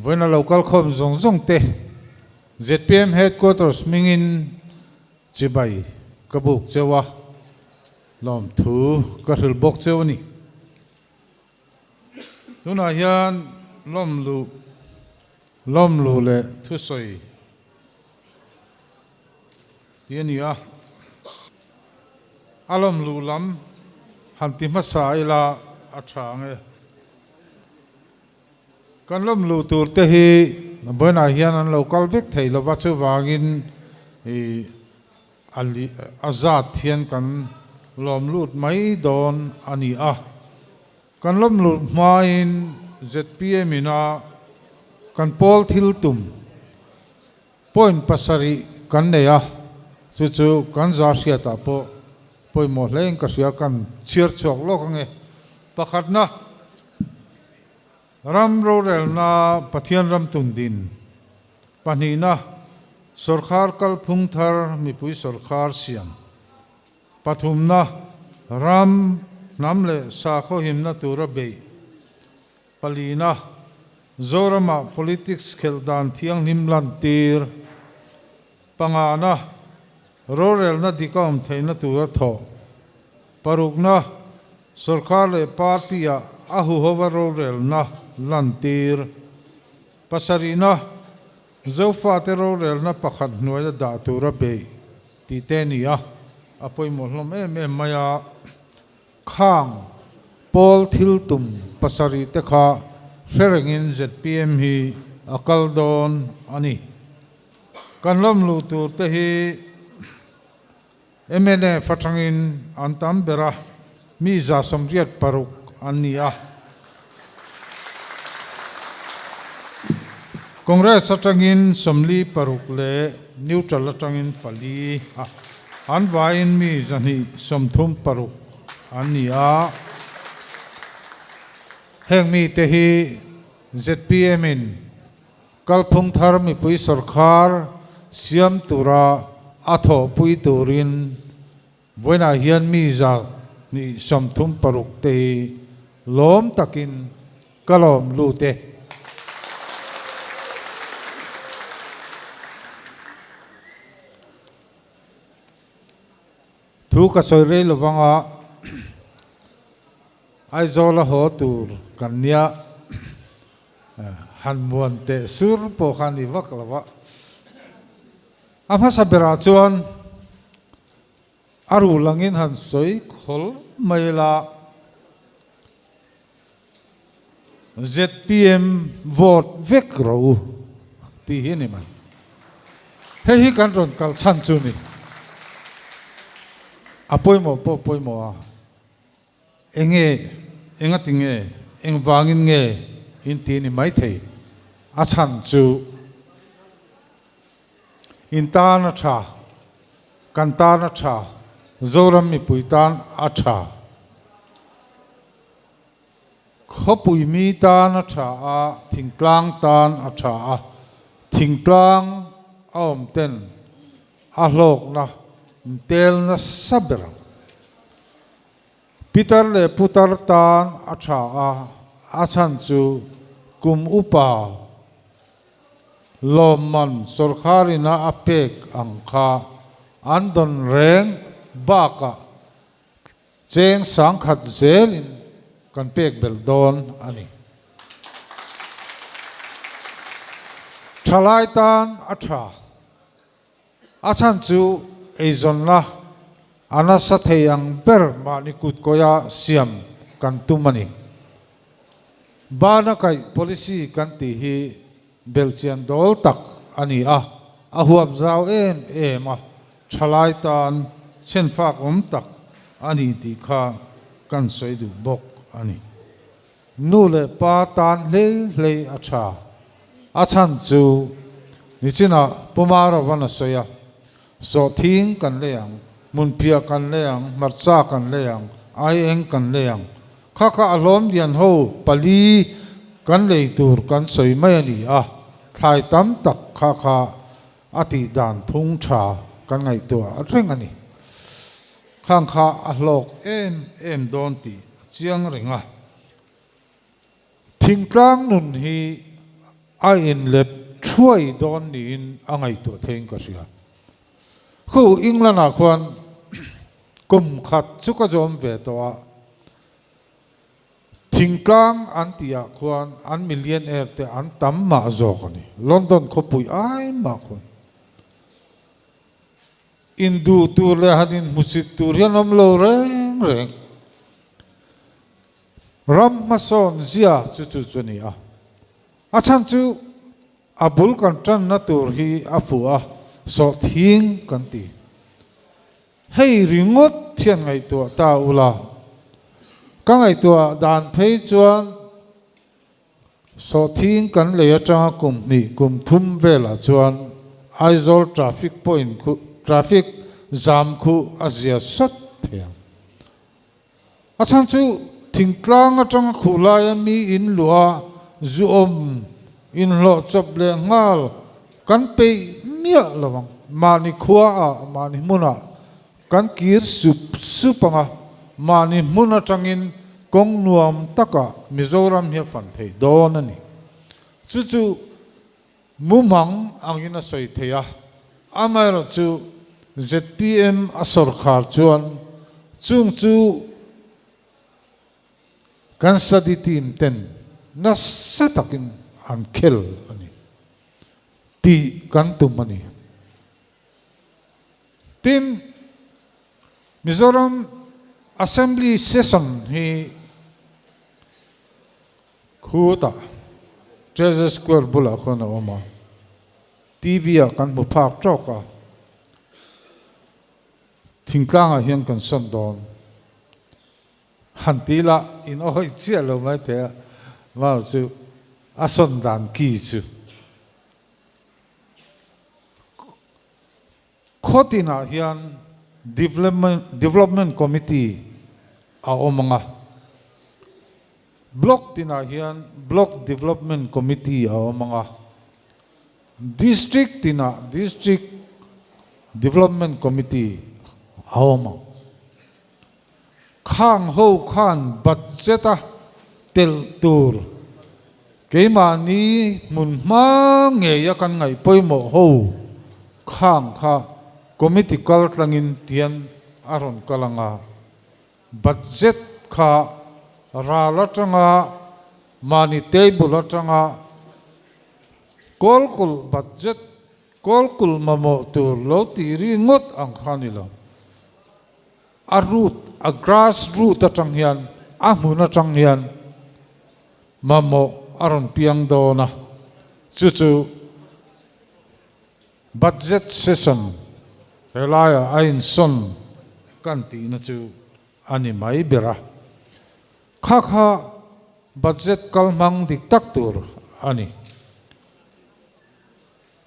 Vawiin a lo kal khawm zawng zawng te zpm Headquarters hmingin chibai ka buk cheu a, lawmthu ka hrilh bawk cheu a ni. Tunah hian lawmluh lawmluh leh thusawi tih a ni a, a lawmluh lam han ti hmasa ila a tha ang e. Kan lawmluh tur te hi vawiinah hian an lo kal vek thei lova chuvangin ih a zat hian kan lawmlut mai dawn a ni a. Kan lawmlut hmain zpm ina kan pawl thil tum point pasarih kan nei a, chu chu kan za hriatah pawh pawimawh hlein ka hria kan chhiar chhuak lawk ange. Pakhatna, ram rorelna Pathian ram tun din. Pahnihna, sawrkhar kalphung thar mipui sawrkhar siam. Pathumna, ram, hnam leh sakhaw himna tura beih. Palina, Zoramah politics khelh dan thianghlim lantir. Pangana, rorelna dik a awm theihna tura thawh. Parukna, sorkar leh party-ah a huhova rorelna lantir. Pasarihna, Zofate rorelna pakhat hnuaia dah tura beih tih te a ni a, a pawimawh hlawm em em mai a. Khang pawl thil tum pasarih te kha hre rengin zpm hi a kal dawn a ni. Kan lawm luh tur te hi mnf atangin an tam ber a, mi 86 an ni a. Congress atangin 46 leh Neutral atangin pali a, an vaiin mi 236 an ni a. Heng mite hi zpm in kalphung thar mipui sawrkhar siam tura a thawhpui turin Vawiinah hian mi 236 te hi lawm takin ka lawm lut e. Thu ka sawi rei lovang a, Aizawl a haw tur kan nia, han muan teh sur pawh kha a ni vak lo va. A hmasa berah chuan a rul angin han sawi khawl mai la, zpm vote vek rawh u tih hi a ni mai. Hei hi kan rawn kal chhan chu ni. A pawimawh pawh pawimawh a, enge, engati nge, engvangin nge in ti ni maithei. A chhan chu. In tan a tha, kan tan a tha, Zoram mipui tan a tha. Khawpui mi tan a tha a, thingtlang tan a tha a, thingtlang a awm ten a hlawkna tel nasa ber ang. Pitar leh putar tan a tha a, a chhan chu kum upa Lawmman sawrkharina a pek ang kha an dawn reng bakah cheng sangkhat zelin kan pek belh dawn a ni. Thalai tan a tha. A chhan chu eizawnna a nasa thei ang ber mahni kutkawia siam kan tum a ni. Bana kaih policy kan tih hi belhchian dawl tak a ni a, a huap zau em em a, thalai tan chhenfak awm tak a ni tih kha kan sawi duh bawk a ni. Nu leh pa tan hlei hlei a tha. A chhan chu nichinah Pu Maravan a sawi a, Sawhthing kan lei ang, hmunphiah kan lei ang, hmarcha kan lei ang, aieng kan lei ang. Kha kha a hlawm lian ho pali kan lei tur kan sawi mai a ni a, thlai tam tak kha kha a tih dan phung tha kan ngaihtuah reng a ni. Khang kha a hlawk em em dawn tih a chiang reng a. Thingtlang nun hi. a inlet thuai dawn niin a ngaihtuah theiin ka hria. Khu England ah khuan kum khat chu ka zawm ve tawh a, thingtlang an tih ah khuan an millionaire te an tam mah zawk a ni, London khawpui ai mah khuan. Induh tur leh han inhmusit tur hian awm lo reng reng. Ram hmasawn zia chu chu chu a ni a. A chhan chu a bul kan tanna tur hi a fuh a, sawhthing kan ti. Hei ringawt hian ngaihtuah ta ula, ka ngaihtuah dan phei chuan sawhthing kan lei atanga kum hnih kum thum velah chuan Aizawl traffic point khu traffic zam khu a zia sawt thei ang. A chhan chu thingtlang atanga khuh laia mi in luah a, zu awm, inhlawh chawp leh nghal kan peih miah lo ang. Mahni khua ah, mahni hmun ah kan kir sup sup ang a, mahni hmun atangin kawng nuam takah Mizoram hi a fan thei dawn a ni. Chu chu Mumang angin a sawi thei a, amaherawhchu zpm a sawrkhar chuan chung chu kan study team ten nasa takin an khel a ni tih kan tum a ni. Tin, Mizoram Assembly Session hi Khutah Treasure Square bulah khuan a awm a, TV ah kan hmu phak tawk a, thingtlangah hian kan sawn dawn. Han ti la in awih chiah lo mai thei a, mar chu a sawn dan ki chu. Khaw tinah hian Development Committee a awm ang a, Block tinah hian Block Development Committee a awm ang a, District tinah District Development Committee a awm ang. Khang ho khan budget a telh tur keimahni hmun hma ngeia kan ngaih pawimawh ho khang kha committee kal tlangin tian a rawn kal ang a, budget kha ral atanga mahni table atanga kawlkulh budget kawlkulh mamawh tur lo tih ri ngawt ang kha a ni lo. A root, a grass root atang hian, a hmun atang hian mamawh a rawn piang dawn a, chu chu budget session helaiah a insawn kan tihna chu a ni mai ber a. Kha kha budget kal hmang dik tak tur a ni.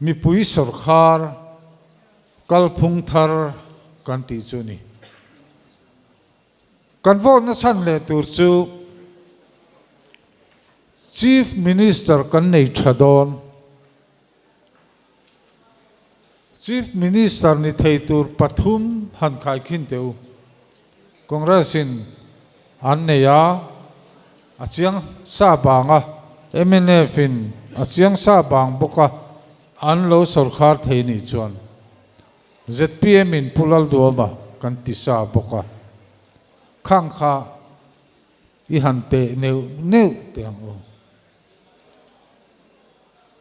Mipui sawrkhar kalphung thar kan tih chu ni. Kan vote na chhan leh tur chu Chief Minister kan nei tha dawn. Chief Minister ni thei tur pathum han khaikhin teh u. Congress in an nei a, a chiang sa bang a, mnf in a chiang sa bang bawk a, an lo sawrkhar thei nih chuan zpm in Pu Lalduama kan ti sa bawk a, khang kha i han teh neuh neuh teh ang u.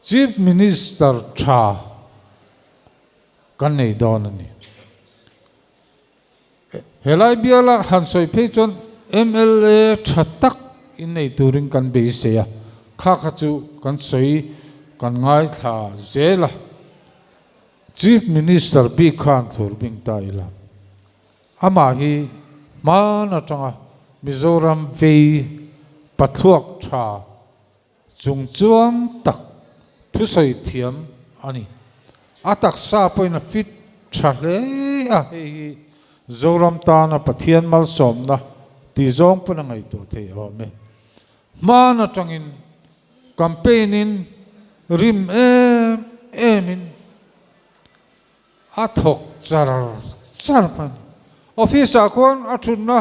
Chief Minister tha kan nei dawn a ni. Helai biala han sawi phei chuan mla tha tak in nei turin kan beisei a, kha kha chu kan sawi kan ngaithla zel a, Chief Minister bik khan thlur bing ta ila, amah hi hman atanga Mizoram vei pathluak tha Chung chuang tak thusawi thiam a ni. A taksa pawhin a fit tha hle a, hei hi Zoram tana Pathian malsawmna tih zawng pawn a ngaihtuah theih awm e. Hman atangin campaign in rim em em in a thawk char char mai a ni. Office ah khuan a thutna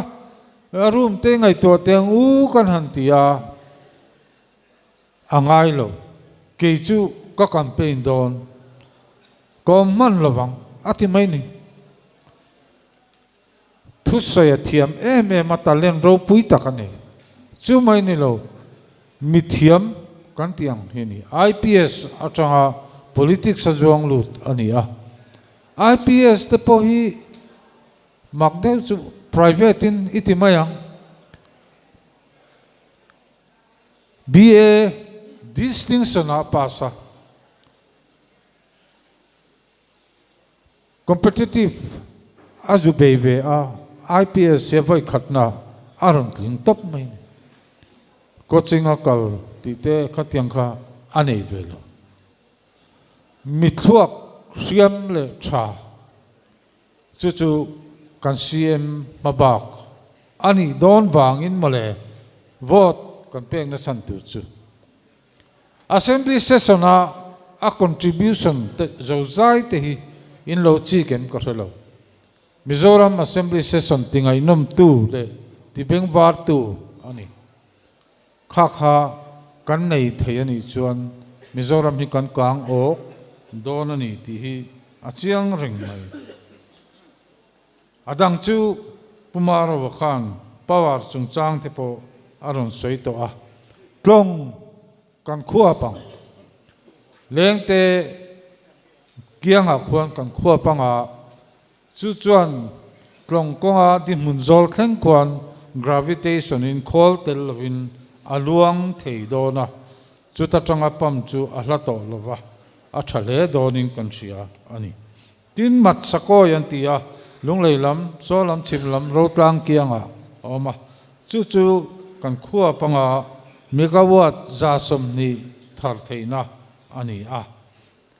room te ngaihtuah teh ang u kan han ti a, a ngai lo. Kei chu ka campaign dawn. Ka awm hman lovang a ti mai ni. Thusawi a thiam em em a, talent ropui tak a nei. Chu mai ni lo, mi thiam kan tih ang hi a ni. IPS atanga politics a zuang lut a ni a. IPS te pawh hi mak deuh chu private in i ti mai ang. BA distinction ah pass a. Competitive a zu bei ve a, IPS hi vawi khatna a rawn tling tawp mai ni. Coaching a kal tih te khatiang kha a nei ve lo. Mithluak hriam leh tha chu chu kan CM hmabak a nih dawn vangin mawle vote kan pek nasan tur chu. Assembly session a a contribution te zozai te hi in lo chik em ka hre lo. Mizoram Assembly session ti ngaihnawm tu leh ti bengvar tu a ni. Kha kha kan nei thei a nih chuan Mizoram hi kan kang awk dawn a ni tih hi a chiang reng mai. A dang chu Pu Marova khan power chungchang te pawh a rawn sawi tawh a, tlawng kan khuap ang. Lengte kiangah khuan kan khuap ang a, chu chuan tlawng kawnga dihmun zawl thleng khuan gravitation in khawl tel lovin a luang thei dawn a, chuta tanga pump chu a hla tawh lova, a tha hle dawnin kan hria a ni. Tin, Mat Sakawi an ti a, Lunglei lam, Chaw lam, Chhim lam, Rotlang kiangah a awm a. Chu chu kan khua panga megawatt 120 thar theihna a ni a.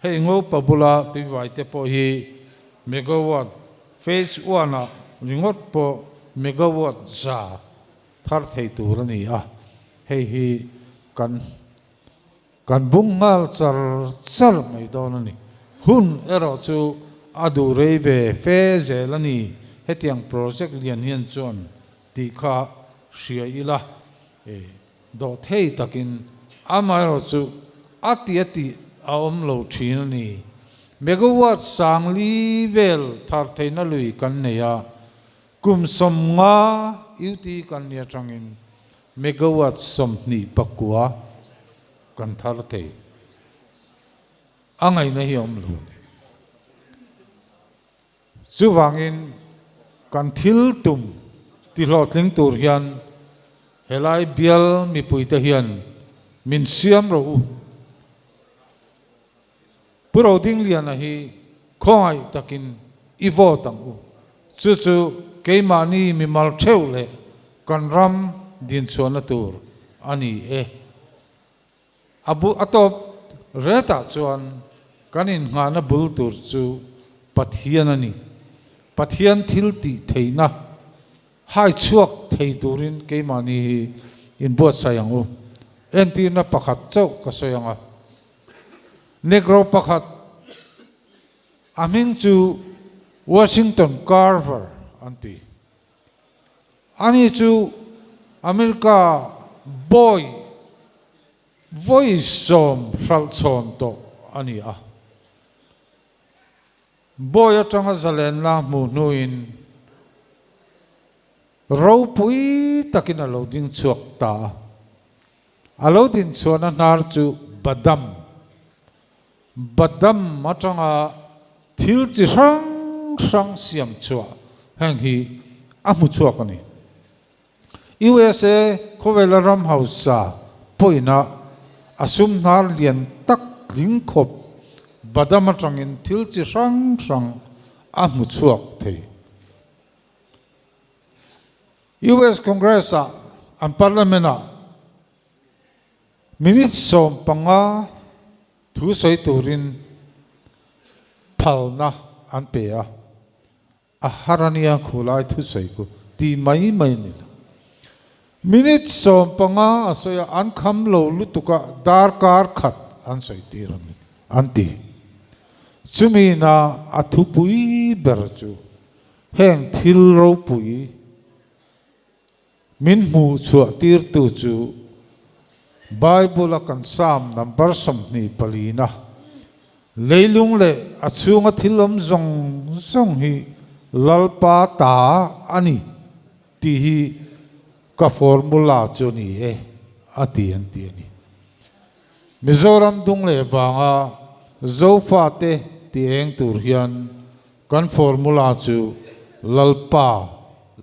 Hei Ngopa bula tuivai te pawh hi megawatt phase one-ah ringawt pawh megawatt 100 thar thei tur a ni a. Hei hi kan. Kan bung nghal char char mai dawn a ni. Hun erawh chu a duh rei ve fe zel a ni. Hetiang project lian hian chuan tih kha hria ila e dawh thei takin amaherawh chu a ti a tih a awm lo thin a ni. Megawatt 4000 vel thar theihna lui kan nei a, kum 50 UT kan ni atangin Megawatt 29 kan thar thei. A ngaihna hi a awm lo a ni. Chuvangin kan thil tum ti hlawhtling tur hian helai bial mipuite hian min siam rawh u. Pu Rodingliana hi khawngaih takin i vote ang u. Chu chu keimahni mimal theuh leh kan ram dinchhuahna tur a ni e. A bu a tawp retah chuan kan innghahna bul tur chu Pathian a ni. Pathian thil tih theihna hai chhuak thei turin keimahni hi inbuatsaih ang u. Entirna pakhat chauh ka sawi ang a. Negro pakhat a hming chu Washington Carver an ti. Ani chu America bawi vawi sawm hralh chhawn tawh a ni a. Bawi atanga zalenna hmuh hnuin ropui takin a lo ding chhuak ta a. A lo din chhuahna hnar chu Badam, Badam atanga thil chi hrang hrang siam chhuah heng hi a hmu chhuak a ni. USA khawvela ram hausa pawhina a sum hnar lian tak tling khawp Badam atangin thil chi hrang hrang a hmu chhuak thei. US Congress-ah an Parliament-ah minute 15 thu sawi turin phalna an pe a, a har a nia khulai thu sawi ku tih mai mai a ni lo. Minute 15 a sawi a, an kham lo lutuk a, darkar khat an sawi tir a ni an ti. Chumi ina a thupui ber chu Heng thil ropui min hmuh chhuah tirtu chu Bible a kan Psalm number 24 na leilung leh a chhunga thil awm zawng zawng hi Lalpa ta a ni tih hi ka formula chu ni e a ti an ti a ni. Mizoram dung leh vanga Zofate ti eng tur hian kan formula chu Lalpa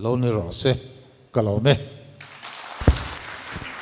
lo ni rawh se ka lo me.